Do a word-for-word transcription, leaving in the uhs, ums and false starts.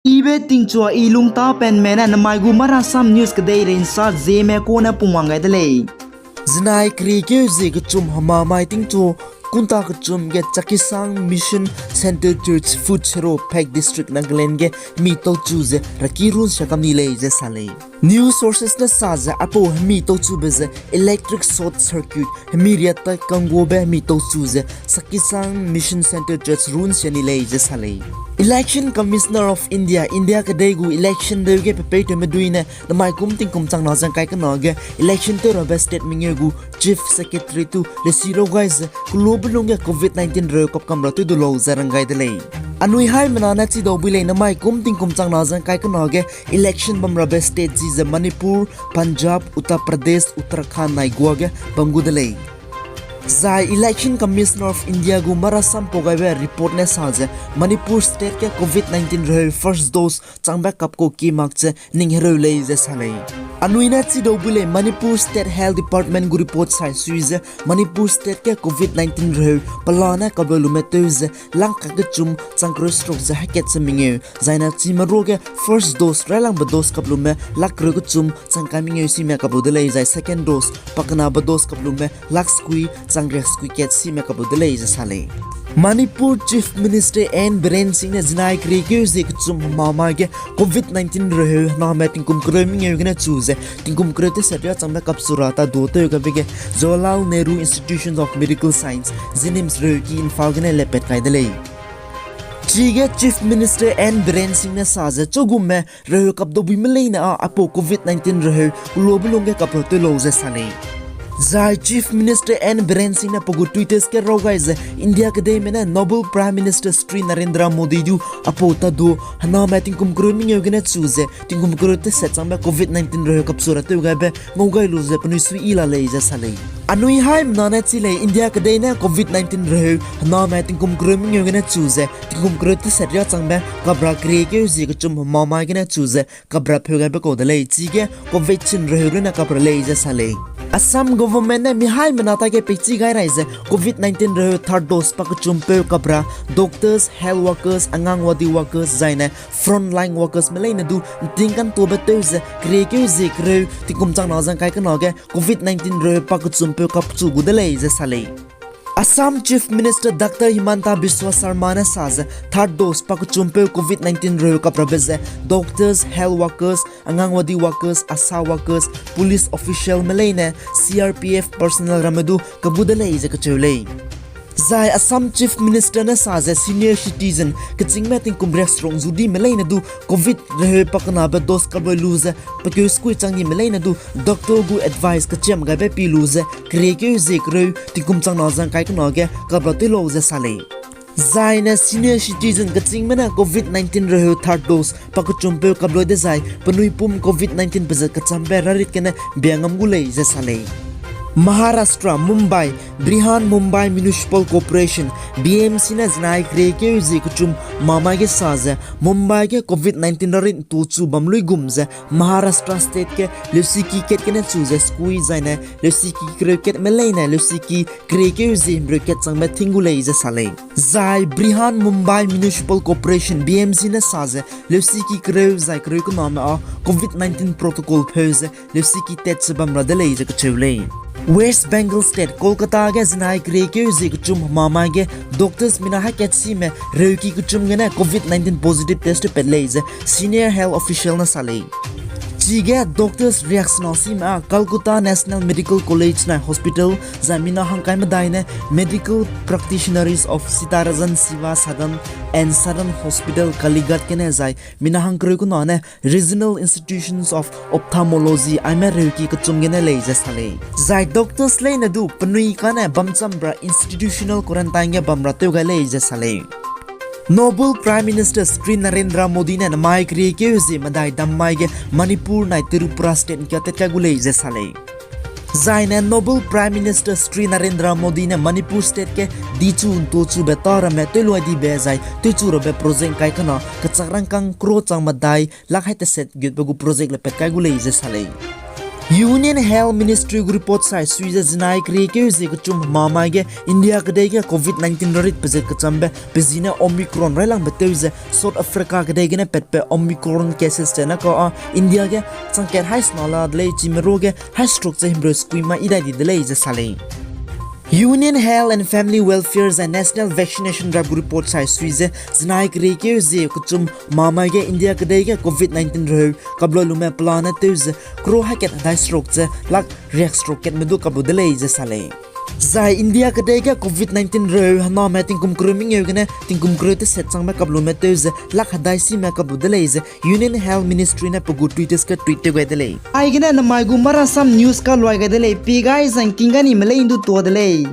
Ibe tingchua i lungtapenme ne namai gu Marasam News kedeirei nsa Zeme kune pungwang gai de lei. Zinai keriekeu zie kechum hemamai tingchu kunta kechum ge Chakhesang Mission Centre Church, Phutsero, Phek District, Nagaland ge hemi tauchu ze raki runsia kam ni lei ze sa lei. News sources ne sa ze aipau hemi tauchube ze electric short circuit, hemi riatai kangguabe hemi tauchu ze Chakhesang Mission Centre Church runsia ni lei ze sa lei. Election Commissioner of India, India kedei gu election deu ge pepeitewme dui ne namai kum tingkum changna ze ngkai kena ge election tew rabe state mengeu gu Chief Secretary tu lesi rau gai ze kelobe lung ge covid nineteen reu kapkam ra tew du lau ze rang gai de lei. Anui haimena ne chidau bui lei namai kum tingkum changna ze ngkai kena ge election bam rabe state zi ze Manipur, Punjab, Uttar Pradesh, Uttarakhand nai gua ge bam gu de lei. Zai Election Commissioner of India gu Marasam pau gaibe report ne sa ze Manipur state ge covid nineteen reheu first dose changbe kapkau ki mak ze ning hereu lei ze sa lei. Anui ne chidau bui lei Manipur State Health Department gu report sai sui ze Manipur state ge covid nineteen reheu pelane kaploi lume tew ze lak kai kechum chang kereu seruk ze hekat ze mengeu, zaine chime ruage first dose railangbe dose kaplume lak kereu kechum chang kai mengeu sime kaplu de lei, zai second dose pakenabe dose kaplume lak sekui chang riak sekui kat sime kaplu de lei ze sa lei. Manipur Chief Minister N Biren Singh ne zinai keriekeu zie kechum hemamai ge covid nineteen reheu hename tingkum kereu mengeu gene chu ze tingkum kereu teset riâ changbe kapchu ra tadu tew gabe ge Jawaharlal Nehru Institute of Medical Science, JNIMS reheuki Imphal gene lepat kai de lei. Chige Chief Minister N Biren Singh ne sa ze chugume reheu kapdau buime leine â aipau covid nineteen reheu kelobe lung ge kapra tew lau ze sa lei. Zai Chief Minister N Biren Singh ne pe gu Twitter ge raw gai ze India kedeime ne Noble Prime Minister Shri Narendra Modi du aipau tadu hename tingkum kereu mengeu gene chu ze tingkum kereu teset changbe covid nineteen reheu kapchu ra tew gaibe ngau gai lu ze penui sui yi la lei ze sa lei. Anui haimena ne chi lei India kedei ne covid nineteen reheu hename tingkum kereu mengeu gene chu ze tingkum kereu teset riâ changbe kapra keriekeu zie kechum hemamai gene chu ze kapra pheu gaibe kau de lei, chige Covaxin reheu rune kapra lei ze sa lei. Assam government ne mi haimena tage peichi gai rai ze covid nineteen reheu third dose pakechumpeu kapra doctors, health workers, Anganwadi workers zaine frontline workers me leine du nting kantuabe tew ze keriekeu zie kereu tingkum changna ze ngkai kena ge covid nineteen reheu pakechumpeu kapchu gu de lei ze sa lei. Assam Chief Minister Doctor Himanta Biswa Sarma ne sa ze third dose pakechumpeu covid nineteen reheu kaprabe ze doctors, health workers, Anganwadi workers, ASHA workers, police official me leine C R P F personnel ramme du kap gu de lei ze kacheu lei. Zai Assam Chief Minister ne sa ze senior citizen kechîngme tingkum riak seruk zu dime leine du covid reheu pakenabe dose kaploi lu ze pekeu sekui chang dime leine du doctor gu advice kachiam gaibe pi lu ze keriekeu zie kereu tingkum changna ze ngkai kena ge kapra tew lau ze sa lei. Zaine senior citizen kechîngme ne covid nineteen reheu third dose pakechumpeu kaploi dezai penui pum covid nineteen pezat kechambe rarit gene bia ngam gu lei ze sa lei. Maharashtra, Mumbai, Brihan Mumbai Municipal Corporation, B M C ne zinai keriekeu zie kechum mamai ge sa ze Mumbai ge covid nineteen rarit ntuchu bam luigum ze Maharashtra state ge leusiki kat gene chu ze sekui zaine leusiki kereu katme leine leusiki keriekeu zie himreu kat changbe ting gu lei ze sa lei. Zai Brihan Mumbai Municipal Corporation, B M C ne sa ze leusiki kereu zai kereu kename â covid nineteen protocol pheu ze leusiki tat ze bam ra de lei ze kacheu lei. West Bengal State, Kolkata ge zinai keriekeu zie kechum hemamai ge doctors mina hakat sime reuki kechum gene covid nineteen positive test pat lei ze senior health official ne sa lei. Chige doctors riaksena sime â Calcutta National Medical College nai hospital zai mina hangkai medai ne medical practitioners of Sitarajan Shiva Sadan and Sadan Hospital Kalighat gene zai mina hangkereu kena ne Regional Institutions of Ophthalmology aime reuki kechum gene lei ze sa lei. Zai doctors leine du penui kane bamcham ra institutional quarantine ge bam ra tew gai lei ze sa lei. Noble Prime Minister Shri Narendra Modi ne namai keriekeu zie medai dammai ge Manipur nai Tripura state ngkia tat kai gu lei ze sa lei. Zaine Noble Prime Minister Shri Narendra Modi ne Manipur state ge dichu ntuchube tâ ramme tewlua dibe zai tewchu rabe project ngkai kena kechak rangkâng crore chang medai lakh hai teset gutbe gu project le pat kai gu lei ze sa lei. Union Health Ministry gu report sai sui ze zinai keriekeu zie kechum mamai ge India kedei ge Covid nineteen rarit pezet kechambe pe zi ne Omicron railangbe tew ze South Africa kedei gene patbe Omicron cases ze ne ka a India ge changkat hai sena la de lei, chime ro ge hai stroke ze himreu sukui ma idai di de lei ze sa lei. Union Health and Family Welfare zai National Vaccination Drive gu report sai sui ze zinai keriekeu zie kechum mamai ge India kedei ge Covid nineteen reheu kablau lume pelane tew ze crore haikat hedai stroke ze lakh riak stroke katme du kablau de lei ze sa lei. Zai India kedei ge Covid nineteen reheu hename tingkum kereu mengeu gene tingkum kereu teset changme kablume tew ze lakh hedai sime kablau de lei ze Union Health Ministry ne pe gu Twitter ge tweet tew gai de lei. Aigene namai gu Marasam News kaluai gai de lei, pie gai zangking gai nime lei ndu tua de lei.